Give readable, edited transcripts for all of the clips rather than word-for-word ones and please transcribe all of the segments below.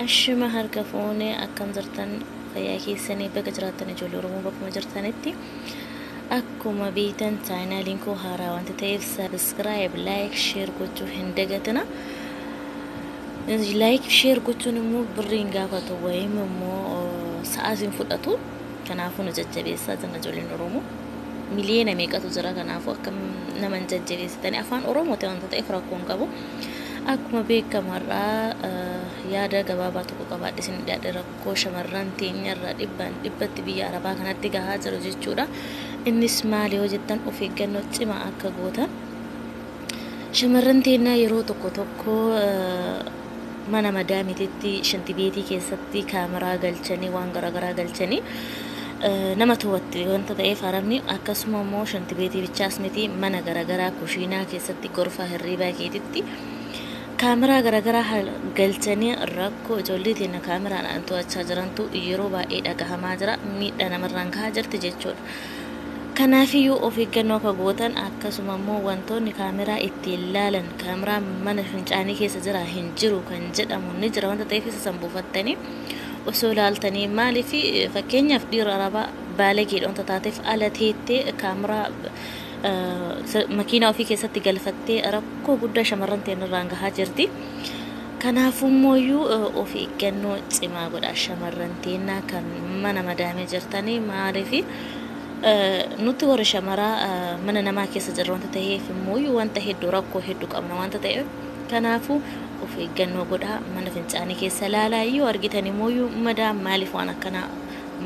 Ashuma harka fuunee, akkam jirtan? Fayyaa keessanii? Bakka jiraattan ijoollee Oromoo bakkuma jirtanitti, akkuma beektan chaanaaliin koo haaraa wanta ta'eef subscribe, like, share gochuu hin dagatina. Like, share gochuun immoo birriin gaafatu wayim immoo sa'aatiin fudhatu. Kanaafuu nu jajjabeessaa jenna. Ijoolleen Oromoo miliyoona meeqatu jira? Kanaafuu akka nama hin jajjabeessitanii, afaan Oromoo ta'e wanta ta'eef rakkoo hin qabu. Akkuma beekamarraa yaada gabaabaa tokko qabaadhe isin dhiyaadhe, rakkoo shamarran teenyarra dhibbaan dhibbatti biyya arabaa kanatti gahaa jiru jechuudha. Innis maali yoo jettan, of eeggannoo cimaa akka gootan. Shamarran teenyaa yeroo tokko tokko mana madaamititti shantibeetii keessatti kaameraa galchanii, waan garaagaraa galchanii nama to'atti wanta ta'eef haramni. Akkasuma immoo shantibeetii bichaas miti, mana garaagaraa kushiinaa keessatti, gorfaa hirriibaa keetitti kaameraa garaagaraa galchanii rakkoo ijoollee teenya kaameraadhaan to'achaa jirantu yeroo baay'ee dhagahamaa jira. Miidhaa namarraan gahaa jirti jechuudha. Kanaafiyyuu of eeggannoo akka gootan, akkasuma immoo wantoonni kaameraa ittiin laalan, kaameraa mana fincaanii keessa jira hin jiru kan jedhamu ni jira wanta ta'eef, isa san buufattanii osoo ilaaltanii. Maaliif, fakkeenyaaf dhiira arabaa baalageedha wanta taateef ala teettee kaameraa makiinaa ofii keessatti galfattee rakkoo guddaa shamarran teenyarraan gahaa jirti. Kanaafummoo of eeggannoo cimaa godha shamarran teennaa kan mana madaamee jirtanii. Maaliif, nuti warri shamaraa mana namaa keessa jirra wanta ta'eef immoo wanta hedduu, rakkoo hedduu qabna wanta ta'eef, kanaafuu of eeggannoo godhaa. Mana fincaanii keessa ilaalaa. Yoo argitan immoo madaa maaliif waan akkanaa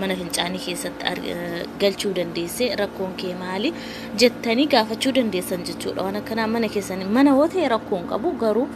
mana fincaanii keessatti galchuu dandeesse, rakkoon kee maali jettanii gaafachuu dandeessan jechuudha. Waan akkanaa mana keessan mana yoo ta'e rakkoo hin qabu, garuu